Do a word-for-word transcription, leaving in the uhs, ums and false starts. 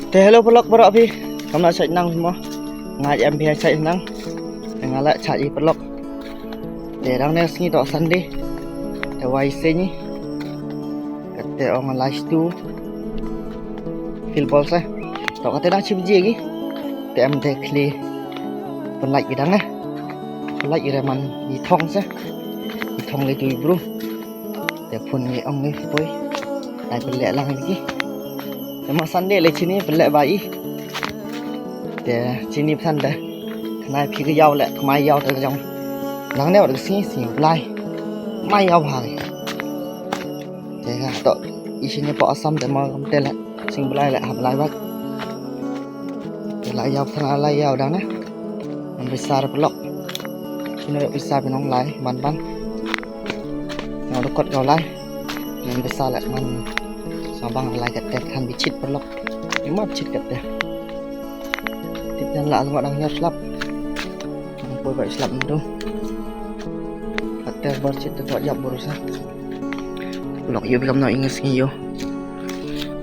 Te hello paralok baroh phi. Kam lah shait nang phi mo. Nga em phi shait nang. Te nga lah shait i paralok. Te dang ne sngi to Sunday. Te wai se ni. Kate ong lai stu. Fil bol se. To kate dang chim ji gi. Te em te khli. Pynlait ki dang eh. Pynlait i reman i thong se. I thong le tu i bru. Te phun ngi ong ngi poi. Lai pynleh lang ngi. Te ma Sunday le chini pynleh ba i. Te chini phan de. Khnai phi ka yaw le kmai yaw te jong. Lang ne wat ka sngi sngi blai. Mai yaw ha. Te ga to i chini pa Assam te ma kam te le. Sing blai le hap lai bat. Te la yaw thana la yaw dang ne. Ngan pisa re paralok. Kino re pisa binong lai ban ban. Ngan dukot kau lai. Ngan pisa le ngan. Sabang lai kate than bichit paralok. Imat chit kate. Tip ngan la alwa dang yaw slap. Ngan poi bai slap ndu. Kate bar chit te to yap baru sa. Lok yu bikam no inges ngi yu.